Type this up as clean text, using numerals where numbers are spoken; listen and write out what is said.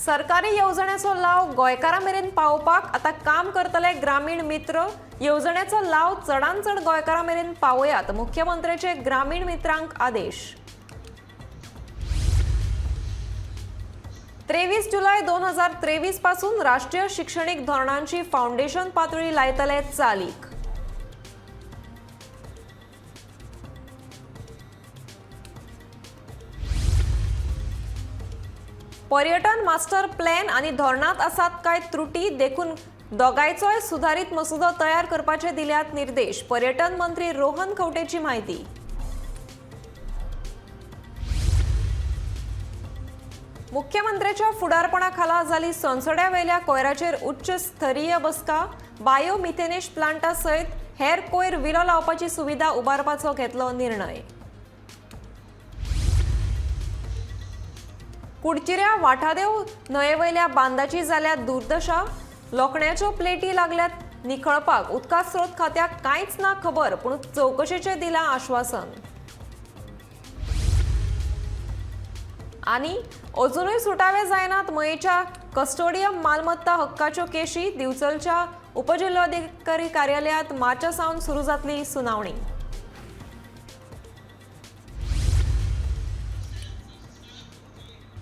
सरकारी येवजण्याचो लाव गोंयकारां मेरेन पावोवपाक आतां काम करतले ग्रामीण मित्र. येवजण्याचो लाव चडांत चड गोंयकारां मेरेन पावयात, मुख्यमंत्र्याचे ग्रामीण मित्रांक आदेश. 23 जुलय 2023 पासून राष्ट्रीय शिक्षणीक धोरणांची फावंडेशन पातळी लायतले चालीक. पर्यटन मास्टर प्लॅन आनी धोरणांत आसात काय त्रुटी देखून दोगांयचोय सुदारीत मसुदो तयार करपाचे दिल्यात निर्देश, पर्यटन मंत्री रोहन खंवटेची म्हायती. मुख्यमंत्र्याच्या फुडारपणाखाला जाली सोनसड्यावेल्या कोयराचेर उच्च स्तरीय बसका. बायो मिथेनेश प्लांटा सयत हेर कोयर विलो लावपाची सुविधा उबारपाचो घेतलो निर्णय. कुडचिऱ्या वाठादेव न्हंयेवयल्या बांदाची जाल्या दुर्दशा. लोखण्याच्यो प्लेटी लागल्यात निखळपाक. उदका स्रोत खात्याक कांयच ना खबर, पूण चवकशेचें दिलां आश्वासन. आनी अजुनूय सुटावे जायनात मयेच्या कस्टोडियम मालमत्ता हक्काच्यो केशी. दिवचलच्या उपजिल्होधिकारी कार्यालयांत मार्चा सावन सुरू जातली सुनावणी.